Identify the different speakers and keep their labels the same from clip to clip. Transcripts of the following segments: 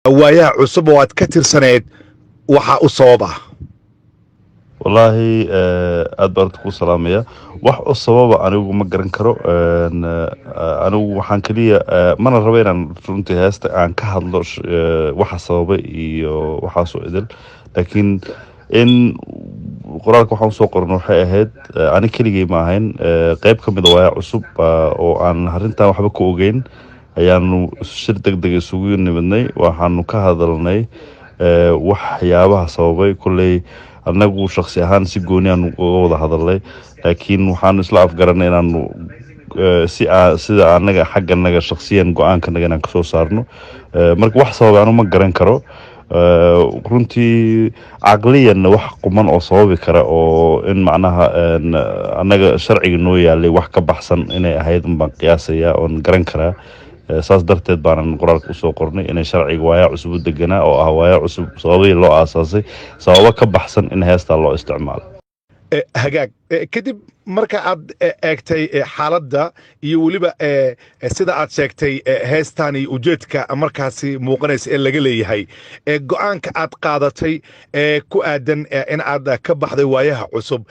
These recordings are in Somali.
Speaker 1: Waayaha Cusub oo aad ka tirsaneyd waxaa u sabab ah?
Speaker 2: Wallaahi, aad baan horta kuu salaamaya. Wax u sababa anigu ma garan karo. Anigu waxaan keliya, mana rabo inaan runtii heesta aan ka hadlo waxa sababay iyo waxaasoo idil, laakiin in qoraalka waxaan usoo qoran waxay ahayd, ani keligay ma ahayn, qeyb ka mid a Waaya Cusub oo aan arrintan waxba ka ogeyn ayaanu shir deg deg isugu nimidnay. Waxaanu ka hadalnay waxyaabaha sababay. Kolley annagu shaksi ahaan si gooni aanu uga wada hadalnay, laakiin waxaanu isla afgaranay inaanu si sida anaga xagganaga shaksiyan go-aankanaga inaan kasoo saarno. Marka wax sababay anu ma garan karo. Runtii caqliyanna wax quman oo sababi kara oo in macnaha annaga sharciga noo yaalay wax ka baxsan inay ahayd unbaan qiyaasaya oon garan karaa. Saas darteed baanan qoraalka usoo qornay inay sharciga Waayaa Cusub u deganaa oo ah Waayaa Cusub sababihii loo aasaasay sababo ka baxsan in heestaa loo isticmaalo.
Speaker 1: Hagaag. Kadib marka aad eegtay xaaladda iyo weliba sida aad sheegtay heestan iyo ujeedka markaasi muuqanaysa ee laga leeyahay, go'aanka aad qaadatay ee ku aadan in aad ka baxday Waayaha Cusub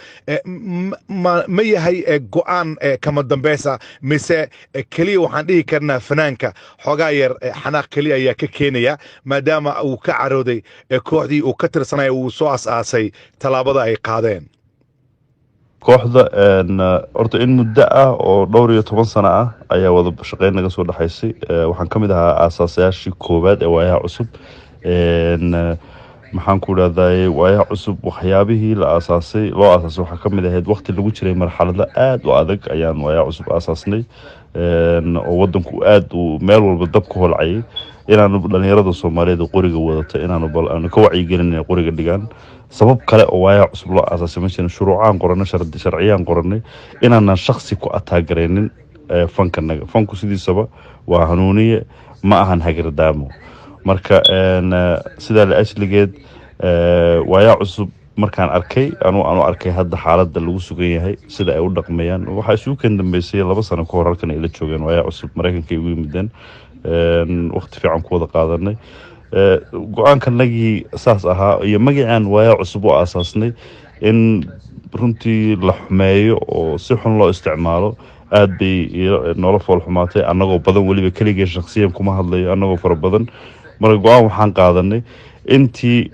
Speaker 1: ma yahay go'aan kama dambeysa, mise keliya waxaan dhihi karnaa fanaanka xoogaa yar xanaaq keliya ayaa ka keenaya, maadaama uu ka carooday kooxdii uu ka tirsanaya uu soo as-aasay tallaabada ay qaadeen?
Speaker 2: Kooxda horta in muddo ah oo dhowr iyo toban sano ah ayaa wada shaqeyn naga soo dhexaysay. Waxaan ka mid ahaa aasaasayaashii koowaad ee Waayaha Cusub. Maxaan ku idhahdaye, Waayaha Cusub waxyaabihii la aasaasay loo aasaasay waxaa ka mid ahayd waqti lagu jiray marxalado aada u adag ayaan Waayaha Cusub aasaasnay, oo wadanku aada uu meel walba dab ku holcayay, inaanu dhalinyarada Soomaaliyeed oo qoriga wadata inaanu bal aanu ka wacyigelin inay qoriga dhigaan. Sabab kale oo Waayaha Cusub loo aasaasay ma jirin. Shuruucaan qoranay, sharciyaan qoranay inaanan shaksi ku ataagaraynin fankanaga. Fanku sidiisaba waa hanuuniye, ma ahan hagardaamo. Marka sidaa la ajligeed, Waayaha Cusub markaan arkay anu arkay hadda xaaladda lagu sugan yahay, sida ay u dhaqmayaan, waxaa isugu keen dambeysay 2 sano ka hor halkan ay la joogeen Waayaha Cusub, Maraykanka ay ugu yimideen, waqti fiican ku wada qaadanay. Go-aankanagii saas ahaa iyo magacaan Waayaha Cusub u aasaasnay in runtii la xumeeyo oo si xun loo isticmaalo aad bay noola fool xumaatay, annagoo badan weliba. Keligee shaksiyan kuma hadlayo, annagoo fara badan. Marka go-aan waxaan qaadanay intii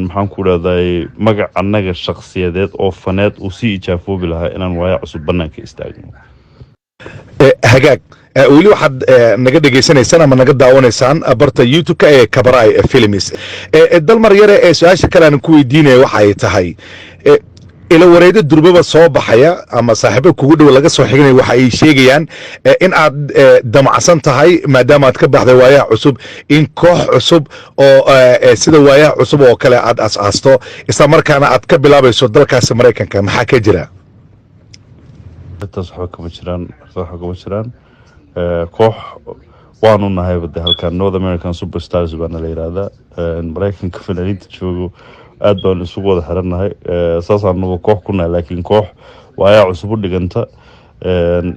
Speaker 2: maxaan ku idhahday magac annaga shaksiyadeed oo faneed uu sii ijaafoobi lahaa inaan Waaya Cusub banaanka istaagno.
Speaker 1: Hagaag. Weli waxaad naga dhegaysanaysaan ama naga daawanaysaan barta YouTube-ka ee Kabaray Films. Dalmar Yare, ee su-aasha kale aan ku weydiinaya waxa ay tahay, ila wareedo durbaba soo baxaya ama saaxiibo kugu dhow laga soo xiganaya waxa ay sheegayaan in aad damacsan tahay, maadaama aad ka baxday Waayaha Cusub, in koox cusub oo sida Waayaha Cusub oo kale aad as-aasto, isla markaana aad ka bilaabayso dalkaasi Maraykanka. Maxaa ka jira?
Speaker 2: Intaas waxba kama jiraan, waxba kama jiraan. Koox waanu nahayba de halkan North American Superstars baana la yihahdaa. Maraykanka fanaaniinta joogo aad baanu isugu wada xirannahay, saasaanuba koox ku nahay, laakiin koox Waayaa Cusub u dhiganta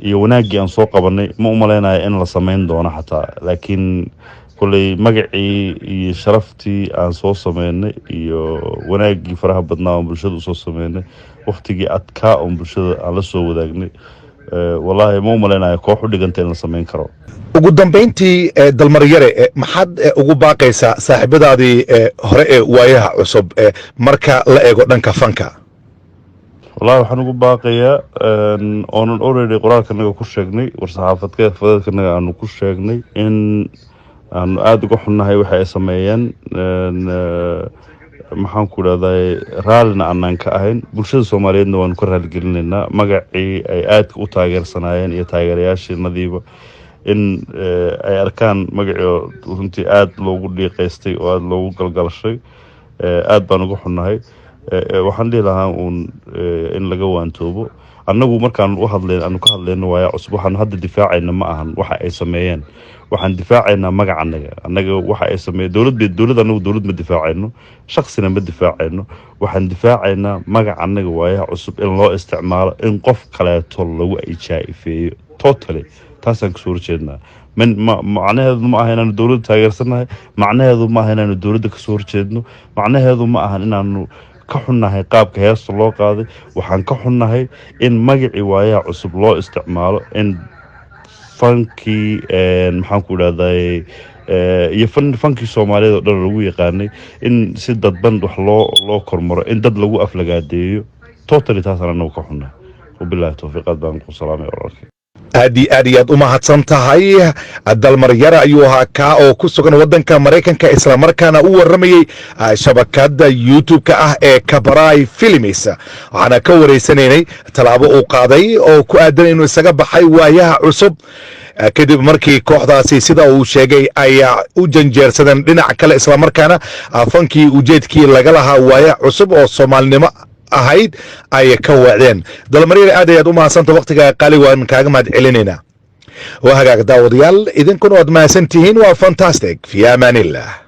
Speaker 2: iyo wanaaggii aan soo qabanay ma u malaynayo in la sameyn doono xataa. Laakiin kolley magacii iyo sharaftii aan soo sameynay iyo wanaaggii faraha badnaa oon bulshada usoo sameynay, waktigii adkaa oon bulshada aan la soo wadaagnay, wallaahi ma u malaynayo koox u dhiganta in la sameyn karo.
Speaker 1: Ugu dambayntii, Dalmaryare, maxaad ugu baaqaysaa saaxiibadaadii hore ee Waayaha Cusub marka la eego dhanka fanka?
Speaker 2: Wallahi waxaan ugu baaqayaa, oonan already qoraalkanaga ku sheegnay, war-saxaafadka fadeedkanaga aanu ku sheegnay, in aanu aada uga xunnahay waxa ay sameeyeen, maxaan ku idhahday, raallina aanaan ka ahayn. Bulshada Soomaaliyeedna waanu ka raaligelinaynaa magacii ay aadka u taageersanaayeen iyo taageerayaashiinadiiba in ay arkaan magacii oo runtii aada loogu dhiiqaystay oo aada loogu galgalashay. Aada baan uga xunnahay. Waxaan dhihi lahaa uun in laga waantoobo. Annagu markaan u hadlayn, aanu ka hadlayno Waaya Cusub, waxaanu hadda difaacayna ma ahan waxa ay sameeyeen. Waxaan difaacaynaa magaca annaga. Annaga waxa ay sameeyeen dowlad bay dowlad, annagu dowlad ma difaacayno, shaksina ma difaacayno. Waxaan difaacaynaa magaca annaga Waayaha Cusub in loo isticmaalo in qof kaleeto lagu ijaa'ifeeyo. Totally taasaan kasoo horjeednaa. Macnaheedu ma aha inaanu dowladda taageersannahay, macnaheedu ma aha inaanu dowladda kasoo horjeedno, macnaheedu ma ahan inaanu ka xunnahay qaabka heesta loo qaaday. Waxaan ka xunnahay in magacii Waayaha Cusub loo isticmaalo in fankii, maxaan ku idhahday, iyo fankii Soomaaliyeed oo dhan lagu yaqaanay in si dadban wax loo kormaro, in dad lagu aflagaadeeyo totally. Taasaan anagu ka xunnahay. Wabillahi towfiiq, aad baan ku salaamay, walaalkay.
Speaker 1: Aad iyo aad iyaad u mahadsan tahay. Dalmar Yara ayuu ahaa kaa oo ku sugan waddanka Maraykanka, islamarkaana u warramayey shabakadda YouTube-ka ah ee Kabaraay Films. Waxaana ka wareysanaynay tallaabo uu qaaday oo ku aadan inuu isaga baxay Waayaha Cusub, kadib markii kooxdaasi, sida uu sheegay, ay u janjeersadeen dhinac kale, islamarkaana fankii ujeedkii laga lahaa Waayaha Cusub oo Soomaalinimo ahayd ay ka weecdeen. Dalmaryar, aad ayaad u mahadsanta, waqtiga qaali waan kaaga mahad celinaynaa. Waa hagaag, daawadayaal, idinkuna waad mahadsan tihiin. Waa fantastic. Fi amaanillah.